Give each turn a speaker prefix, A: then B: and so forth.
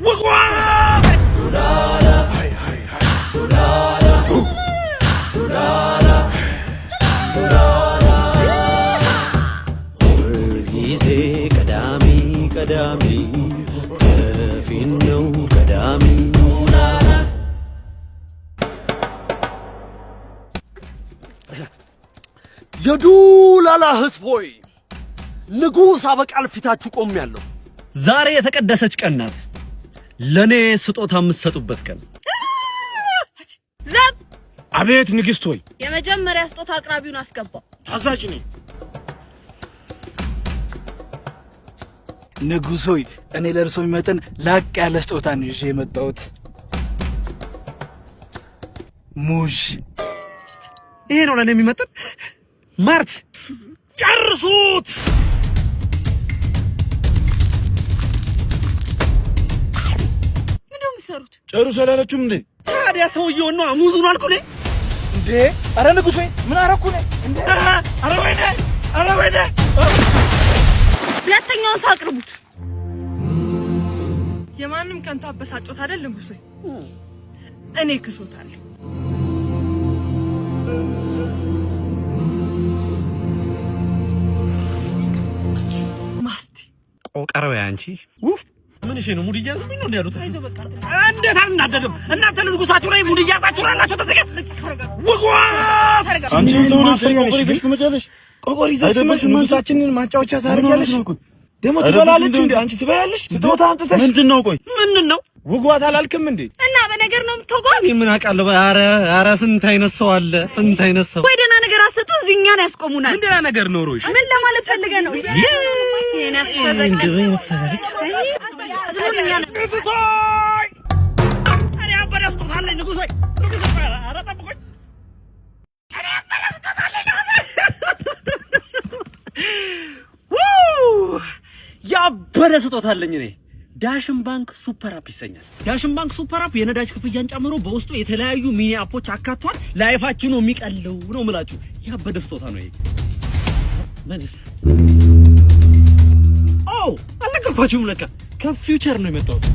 A: ውጓት!
B: ሁልጊዜ ቀዳሚ ቀዳሚ ከፊት ነው ቀዳሚ።
A: የዱላላ ህዝብ ሆይ፣ ንጉሥ አበቃል ፊታችሁ ቆሜያለሁ። ዛሬ የተቀደሰች ቀን ናት። ለኔ ስጦታ የምትሰጡበት ቀን።
C: ዘብ!
D: አቤት ንግሥት ሆይ።
C: የመጀመሪያ ስጦታ አቅራቢውን አስገባው።
D: ታዛዥ ነኝ።
E: ንጉሥ ሆይ፣ እኔ ለእርሶ የሚመጥን ላቅ ያለ ስጦታ ነው ይዤ የመጣሁት። ሙዝ።
A: ይሄ ነው ለኔ የሚመጥን። ማርች ጨርሱት።
C: ምንድን ነው የምትሰሩት?
D: ጨርሶ አላለችም እንዴ?
A: ታዲያ ሰውየውን ነው ሙዙን አልኩ እኔ።
E: እንዴ! አረ ንጉሥ ሆይ፣ ምን አረኩ እኔ? እንዴ!
D: ኧረ ወይኔ! ኧረ ወይኔ!
C: ሁለተኛውን ሰው አቅርቡት።
F: የማንም ከንቱ አበሳጮት አይደል ንጉሴ? እኔ ክሶታለሁ። ማስቲ።
A: ቆቀረው አንቺ። ውፍ! ምን እሺ ነው? ሙድ እያያዙብኝ ነው እንዴ ያሉት?
C: አይዞህ በቃ።
A: እንዴት አልናደድም? እናንተ ንጉሳችሁ ላይ ሙድ እያያዛችሁ ላላችሁ ተዘጋ። ውጓት!
D: አንቺ ሰው ነሽ፣ ቆቆር ይዘሽ ትመጫለሽ።
E: ቆቆር ይዘሽ
D: አይደብርሽም አንቺ?
E: ንጉሳችንን ማጫወቻ ታደርጊያለሽ? ደግሞ ትበላለች እንዴ? አንቺ ትበያለሽ? ስጦታ አምጥተሽ
D: ምንድን ነው? ቆይ
A: ምንድን ነው?
D: ውጓት አላልክም እንዴ?
C: እና በነገር ነው የምትወጓት?
A: እኔ ምን አውቃለሁ? ኧረ ኧረ ስንት አይነት ሰው አለ፣ ስንት አይነት ሰው።
C: ወይ ደህና ነገር አሰጡ፣ እዚህ እኛን ያስቆሙናል።
D: ምን ደህና ነገር ኖሮሽ?
C: ምን ለማለት ፈልገህ ነው? የነፈዘ ቀን።
A: ንጉሥ ሆይ፣ እኔ ያበደ ስጦታ አለኝ። ንጉሥ ሆይ፣ ንጉሥ ሆይ፣ ኧረ ጠብቁኝ። እኔ ያበደ ስጦታ አለኝ። ንጉሥ ሆይ፣ ያበደ ስጦታ አለኝ እኔ። ዳሽን ባንክ super app ይሰኛል። ዳሽን ባንክ super app የነዳጅ ክፍያን ጨምሮ በውስጡ የተለያዩ mini app ኦች አካቷል። Life ኣችሁ ነው የሚቀለው ነው የምላችሁ። ያበደ ስጦታ ነው ይሄ። ኦ፣ አልነገርኳችሁም ለካ ከ future ነው የመጣሁት።